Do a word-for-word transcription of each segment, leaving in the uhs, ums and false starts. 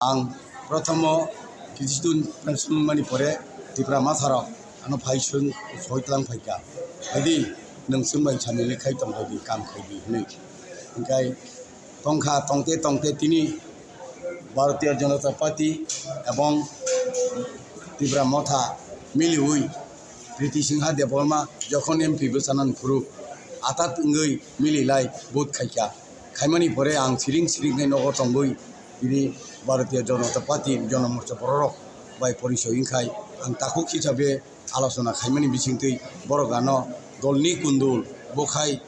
Ang prothomo kichitun pension mani pore Tipra Motha rok ano phai sung soi tlang phaikha. Haidi nwng chwng bai samili khai tong bai di kam khai di hwnwi. Hingkai tongkha tongte tongte tini Bharatiya Janata Party ebong Tipra Motha miliwi Priti Singha Debbarma jokhon M P bwchana nukhuru atat wngwi mililai vote khaikha. Khaimani pore ang siring siring khe nogo tongwi tini Bharatiya Janata Party Jana Morcha bororok bai porisoi wngkhai ang takhuk hisabe alochona khaimani bisingtwi borok ano dolni kundul bokhai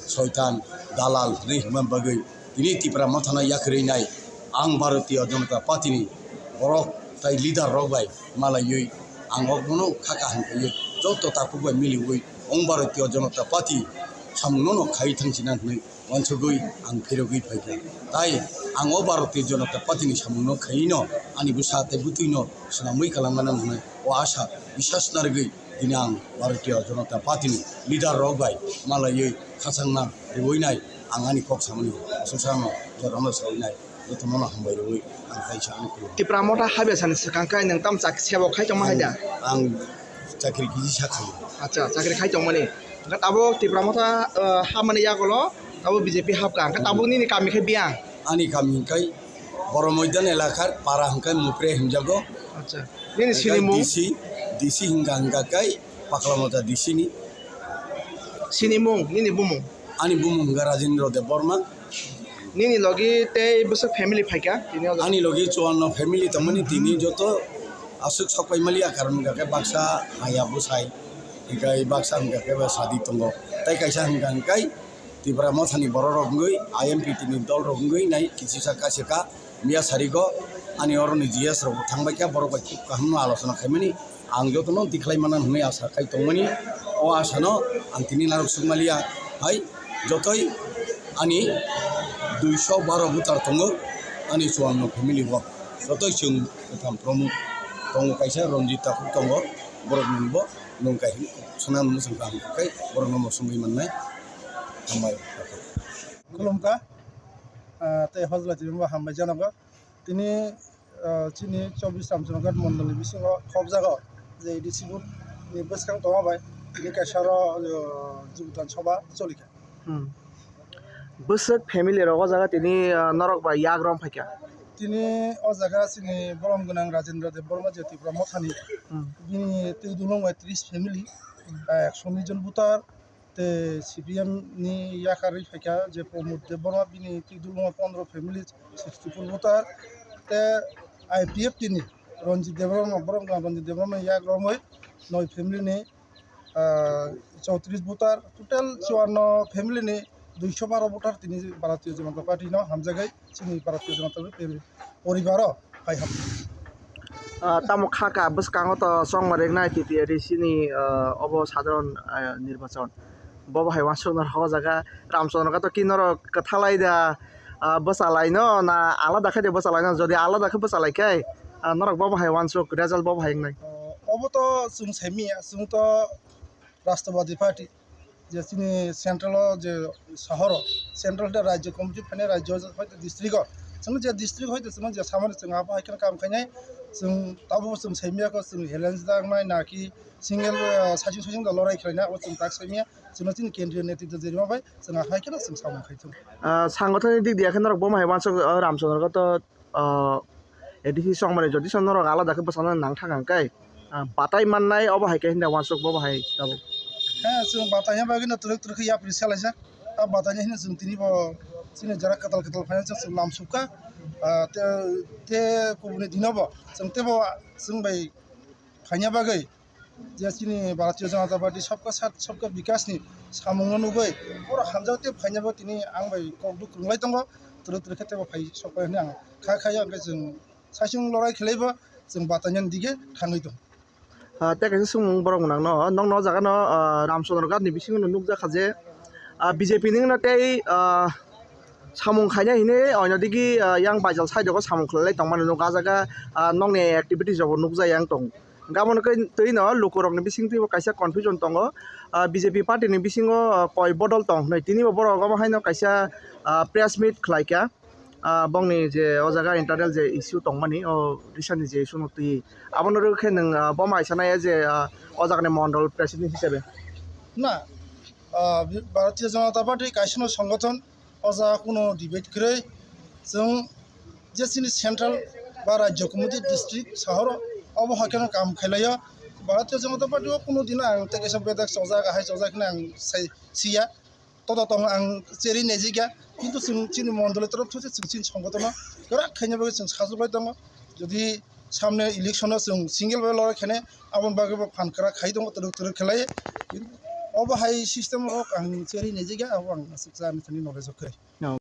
soitan dalal hwnwi hwnma bagwi tini Tipra Mothano yakarwi nai ang Bharatiya Janata Party ni borok tai leader rok bai malaiwi ang o bono kha kaham kaiwi joto takhuk bai miliwi ong Bharatiya Janata Party samungno no khai thangsinani hwnwi uansugwi ang phirogwi phaikha. Tai ang o Bharatiya Janata Party ni samungno khaino ani bwsa tei bwtwino swnamwi kwlangmano hwnwi o asa bisas narwgwi tini ang Bharatiya Janata Party ni leader rok bai malaiwi khachangma riwi nai ang ani kok samani aswksano jorano sawi nai jotono hambai rwi ang kaisa ani khulum. Tipra Motha habya sani swkang khe nwng tam chak sebo khai tongma hai da? Ang, ang chakri kisi sakha. Acha, chakri khai tongmani. Hwnkhe tabuk Tipra Motha, uh, hamani yagulo tabuk B J P hapkha. Hwnkhe tabuk nini kami khe biyang? Ani kami hwnkhe Boromoidan elakar para hwnkhe Mupre hwnjago. Acha. Nini hwnkhe sinimung? D C, D C hwnkha hwnkha khe Paklamota D C ni. Sinimung, nini bumung? Ani bumung hwnkha Rajendra Debbarma. Nini logi tei bwswk family phaikha tini o jaga? Ani logi chuanno family tongmani tini joto aswk sok pai maliya, karon hwnkha khe baksa maya bwsai, hwnkhe baksa hwnkha khe ba sadi tongo. Tei kaisa hwnkha hwnkhe Tipra Mothani bororok wngwi I M P T ni dolrok wngwi nai kisisa kasika miya sarigo ani oroni G S rok bo thangbaikha, borok bai khub kahamno alochona khaimani. Ang jotono tikhlai mana hwnwi asa khai tongmani. O asano ang tini narwk sukmaliya hai jotoi ani duiso baro voter tongo ani chuanno family o. Jotoi chwng kwtham promo tongo, kaisa Ranjit Thakur tongo, borok ni bo nwng kaisa swnam mwsang kaham khe borok no bo swngwi mannai. Hambai. Khulumkha, ah, tei hojla tini bo hambai janogo. Tini, ah, chini chobbish Ramchandra Ghat mondol ni bisingo khobjago je A D C booth ni bwskang tongma bai tini kaisa oro, ah, Jogodan Sabha cholikha. Hmm. Bwswk family rok o jaga tini, ah, norok bai yak rom phaikha? Tini o jaga chini bolong gwnang Rajendra Debbarma je Tipra Mothani, hmm, bini twi dulung bai tris family, ah, ekso unis jon voter, tei C P M ni yakarwi phaikha je Pramod Debbarma, bini twi dulungo pondro family, sixty four voter, tei I P F T ni Ranjit Debbarma, borok Ranjit Debbarma yak romwi noi family ni, ah, chowtris voter, total chuanno family ni duiso baro voter tini Bharatiya Janata Party no hamjagwi chini Bharatiya Janata Party poribaro hai hap. Ah, tamo kha kha bwskango to chongma ringnai T T A D C ni, ah, obo sadharon, ah, nirbachon. Bobo hai uansuknai o jaga Ramchandra Ghat to ki norok kwthalai da, ah, bwchalaino na alada khe de bwchalaino? Jodi alada khe bwchalaikhe, ah, norok bobo hai uansuk result bobo hai wngnai. Ah, obo to chwng saimanya, chwng to Rashtrabadi Party. Je chini central o je sohor o, central de rajyo committee phainai rajyo hoito district o, chwng je district hoito chwng je samani chwng abo hai kheno kam khainai, chwng tabuk chwng saimanya kho chwng alliance da wngnai na ki single, ah, saichung saichung da lorai khlainai abo chwng tak saimanya, chwngno chini kendriya netritwa je rima bai chwng ahai kheno chwng samung khai thung. Ah, sangothani dik diya khe norok bomo hai uansuk, ah, Ramchandra Ghat to ah, A D C chongmani jodi se norok alada khe bwchana nang thang khe, ah, batai mannai obo hai khe hinda uansuk bobo hai tabuk. He, chwng batai ya bagwi no twrwk twrwk khe yapri salaijak. A batai ya hino chwng tini bo chini jora kwtal kwtal phaina chwng lam sukha. Ah, te, te kubuni dino bo chwng tebo chwng bai phaina bagwi je chini Bharatiya Janata Party Sabka Saath Sabka Vikas ni samung no nugwi oro hamjak tei phaina bo tini ang bai kok duk kwrwng lai tongo, twrwk twrwk khe tebo phai sok pai hwnwi ang kha kha ya, hwnkhe chwng saichung lorai khlai bo chwng batai ni dige thangwi tongo. Ah, tei kaisa swngmung borok nang no, nokno o jaga no, ah, Ramchandra Ghat ni bisingo no nukjak kha je, ah, B J P ni wngno tei, ah, samung khainai hinwi oino digi, ah, yang baijal side o samung khlai lai tongmani nukha, ah, jaga, ah, nokni activities rok bo nukjak yang tong. Gabon khe twi no lukurokni bisingtwi bo kaisa confusion tongo. Ah, B J P party ni bisingo, ah, koi bodol tong hinwi tini bo borok omo haino kaisa, ah, press meet khlaikha. ah, bongni je o jaga internal je issue tongmani, o recentni je issue no twi, abono rw khe nwng, ah, bo mai sanai je, ah, o jagani mondol president hisabe? Na, ah, Bharatiya Janata Party kaisano songothon, o jaga kuno debate kwrwi. Chwng je chini central ba rajyo committee district sahoro obo hai kheno kam khailaio. Bharatiya Janata Party o kuno dino ang tei kaisa bedak chojak, ahai chojak hinwi ang sai siya. Todo tong ang cheri nejigya, kintu chwng chini mondoli torof those chwng chini songotono kwrak khaina bagwi chwng sajwk bai tongo. Jodi samne election o chwng single bai lorok khene aboni bagwi bo phan kwrak khai tongo, twrwk twrwk khlai. Obo hai system rok ang cheri nejigya, abo ang aswk jani thani knowledge o kwrwi.